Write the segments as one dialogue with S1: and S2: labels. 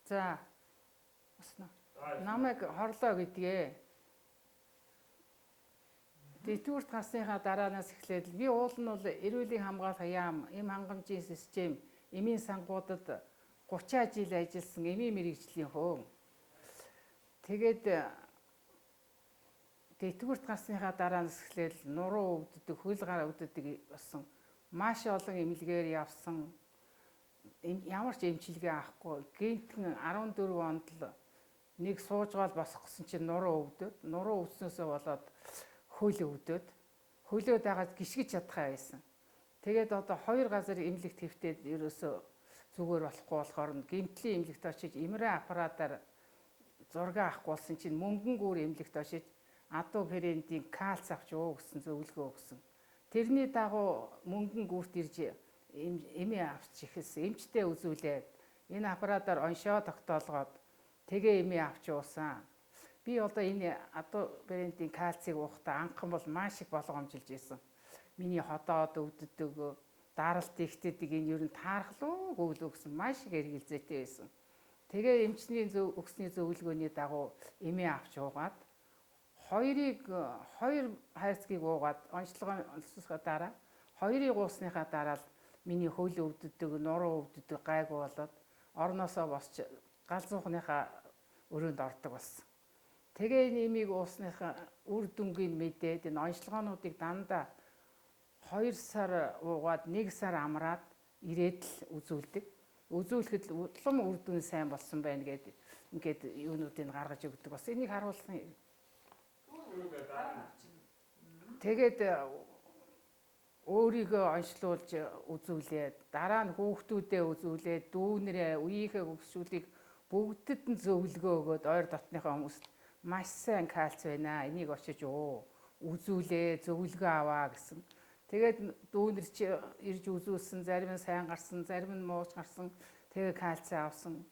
S1: За. Осно. Намайг хорлоо гэдгээ. Тэтгэврт гарсныхаа дараанаас эхлээд би уул нь бол эрүүлийн хамгаалах яам, эм хангамжийн систем, эмийн сангуудад 30 жил ажилласан эмийн мэргэжлийн хөөн. Тэгээд тэтгэврт гарсныхаа дараанаас эхлээд нуруу өвддөг, хөл гар өвддөг болсон. Маш олон эмнэлгээр явсан. Ямар ч эмчилгээ авахгүй. Гинтэн 14 онд л нэг суужгаал босох гэсэн чинь нуруу өвдөд. Нуруу өвдснөөсөө болоод хөл өвдөд. Хөлөө дагаад гიშгэж чадхаа байсан. Тэгээд одоо хоёр газар эмнэлэгт хэвтээд ерөөсөө зүгээр болохгүй болохоор нь гэмтлийн эмнэлэгт очиж эмрэ аппаратаар зураг авахгүй болсон чинь мөнгөн гүр эмнэлэгт очиж адуу ферентийн кальц авч уу гэсэн зөвлөгөө өгсөн. Тэрний дагуу мөнгөн гүрт ирж эмээ авч эхэлсэн. Эмчтэй үзүүлээд энэ аппаратаар оншоо тогтоолгоод тэгээ эмээ авч уусан. Би одоо энэ адуу брендийн кальцийг уухтаа анхан бол маш их болгоомжилж исэн. Миний ходоод өвддөг, даралт ихтэдэг энэ ер нь таархлуу гөглөө гэсэн маш их эргэлзээтэй байсан. Тэгээ эмчний зөв өгсний зөвлөгөөний дагуу эмээ авч уугаад хоёр хайрцгийг уугаад онцлогоо онцлосгоо дараа хоёрыг уусныхаа дараа л миний хөл өвддөг, нуруу өвддөг гайгүй болоод орноосоо босч галзуухныхаа өрөөнд ордог болсон. Тэгээ энэ эмийг уусныхаа үр дүнгийг мэдээд энэ онцлогоонуудыг дандаа 2 сар уугаад 1 сар амраад ирээд л үзүүлдэг. Үзүүлэхэд улам үр дүн сайн болсон байна гэд ингээд юунуудыг гаргаж өгдөг. Бас энийг харуулсан. Тэгээд өөрийгөө онцлуулж үзүүлээд дараа нь хүүхдүүдээ үзүүлээд дүүнрээ үеийнхээ хөгжүүлийг бүгдэд нь зөвлөгөө өгөөд ойр дотныхоо хүмүүст маш сайн кальц байна. Энийг очиж уу үзүүлээ, зөвлөгөө аваа гэсэн. Тэгээд дүүнэр чи ирж үзүүлсэн, зарим нь сайн гарсан, зарим нь мууч гарсан. Тэгээ кальц авсан.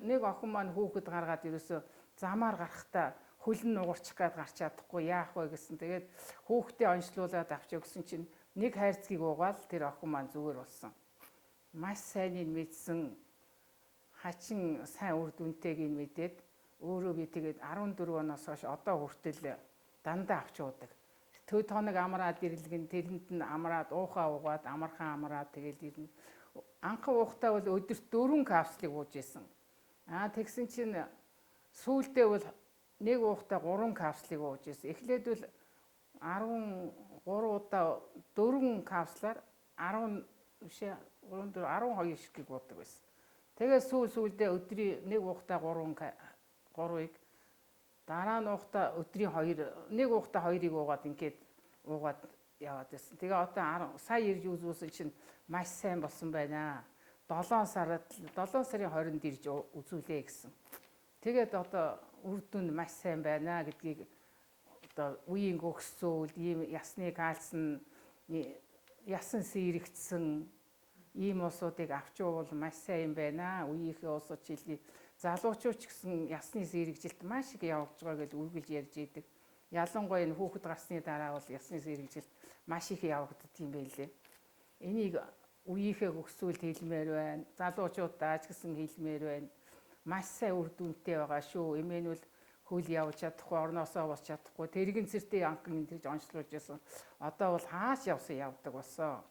S1: Нэг охин маань хүүхэд гаргаад ерөөсөө замаар гарахдаа хөл нь нугарчих гээд гарч чадахгүй яах вэ гэсэн. Тэгээд хүүхдээ онцлуулад авч өгсөн чинь нэг хайрцгийг уугаал тэр охин маань зүгээр болсон. Маш сайныг мэдсэн, хачин сайн үр дүнтэйг нь мэдээд өөрөө би тэгээд 14 оноос хойш одоо хүртэл дандаа авч уудаг. Тө тоног амраад ирлгэн тэрэнд нь амраад уухаа уугаад амархан амраад тэгээд ирнэ. Анхан уухтаа бол өдөрт 4 капсулыг ууж исэн. Аа тэгсэн чинь сүүлдээ бол нэг уухтаа 3 капсулыг ууж исэн. Эхлээд бол 13 удаа 4 капсулаар 10 биш 3 4 12 ширхгийг уудаг байсан. Тэгээд сүүлдээ өдрийн нэг уухтаа 3-ыг дараа нь уухтаа өдрийн 2 нэг уухтаа 2-ыг уугаад ингээд уугаад яваад байсан. Тэгээ одоо сая ирж үзүүлсэн чинь маш сайн болсон байна. 7 сард 7 сарын 20-нд ирж үзүүлээ гэсэн. Тэгээд одоо үр дүн маш сайн байна гэдгийг одоо үеийн гөгсөөл ийм ясны кальц нь ясан сэрэгдсэн ийм усуудыг авч уувал маш сайн юм байна. Үеийнхээ усууд чилий залуучууд ч гэсэн ясны сэрэгжилт маш их явагдаж байгаа гэж үргэлж ярьж идэг. Ялангуяа энэ хүүхэд гарсны дараа бол ясны сэрэгжилт маш их явагддаг юм байлээ. Энийг үеийнхээ гөгсөөлд хэлмээр байна. Залуучуудаа ч гэсэн хэлмээр байна. Маш сайн үр дүнтэй байгаа шүү. Эмээнүүл хөл явж чадахгүй, орноосоо босч чадахгүй, тэрэгэн цэртэй анхан энэ гэж онцлуулж байсан. Одоо бол хааш явсан явдаг болсон.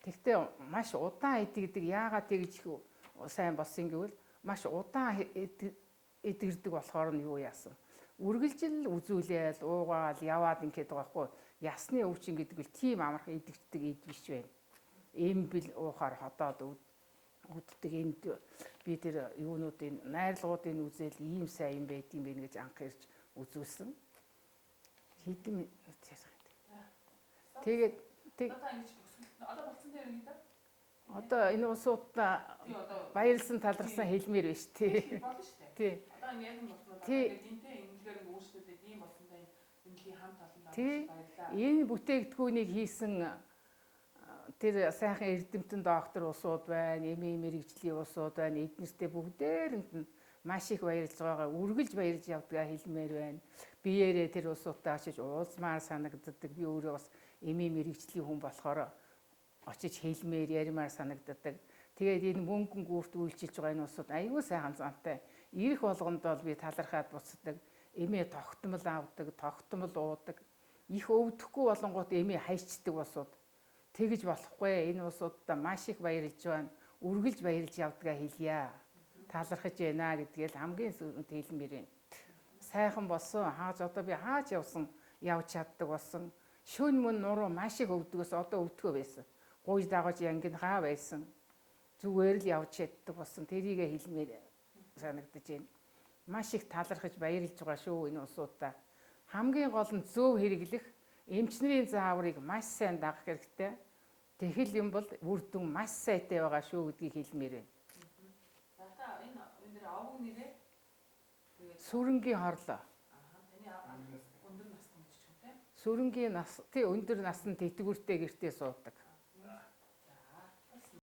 S1: Тэгтээ маш удаан идэгдэг. Яагаад тэгж их сайн болсон гэвэл маш удаан идэгдэг болохоор нь юу яасан. Үргэлжил үзүүлээл, уугаал, яваад ингээд байгаа хгүй. Ясны өвчин гэдэг нь тийм амархан идэгддэг эд биш байна. Эмбэл уухаар ходоод үүддэг энд би тэр юунуудын найрлагуудын үзэл ийм сайн юм байд юм бэ гэж анх ирж үзүүлсэн. Хэдэн минут ярих юм. Тэгээд
S2: одоо болцсон дээр юм да.
S1: Одоо энэ улсуудаа баярлсан талархсан хэлмээр биш тий.
S2: Болно шүү дээ.
S1: Тий.
S2: Одоо ингэ яг нь болсон. Тэгээд энтэй эмнэлгээр ингэ өөрчлөлтөд ийм болсон да эмнэлгийн хамт олондоо баярлалаа.
S1: Энэ бүтээгдэхүүнийг хийсэн тэр сайхан эрдэмтэн доктор улсууд байна, эмийн мэргэжлийн улсууд байна. Эднэртэй бүгдээрэнд нь маш их баярлж байгаагаа үргэлж баярлж явдгаа хэлмээр байна. Биеэрээ тэр улсуудтай очиж уулзмаар санагддаг. Би өөрөө бас эмийн мэргэжлийн хүн болохоор очиж хэлмээр яримаар санагддаг. Тэгээд энэ мөнгөн гүрт үйлчилж байгаа энэ улсууд аюул сайхан зантай. Ирэх болгонд бол би талархаад буцдаг. Эмээ тогтмол авдаг, тогтмол уудаг. Их өвдөхгүй болонгууд эмээ хайчдаг улсууд. Тэгж болохгүй. Энэ улсуудаа маш их баярлж байна. Үргэлж баярлж явдгаа хэлье. Талархаж байна гэдгээл хамгийн сүүлд хэлмээр байна. Сайхан болсон. Хааж одоо би хааж явсан явж чаддаг болсон. Шөн мөн нуруу маш их өвдгөөс одоо өвдгөө байсан. Гуйж дагаж янгинхаа байсан. Зүгээр л явж чаддаг болсон. Тэрийгэ хэлмээр санагдаж байна. Маш их талархаж баярлж байгаа шүү энэ улсуудаа. Хамгийн гол нь зөв хэрэглэх, эмчнэрийн зааврыг маш сайн дагах хэрэгтэй. Тэгэхэл юм бол үр дүн маш сайтай байгаа шүү гэдгийг хэлмээр байна.
S2: За та энэ энэ дээр овг нэрээ тэгээд
S1: Сүрэнгийн хорлоо.
S2: Таны өндөр насны гэж юм те.
S1: Сүрэнгийн нас тий өндөр наснд тэтгэвртэй гэртээ суудаг.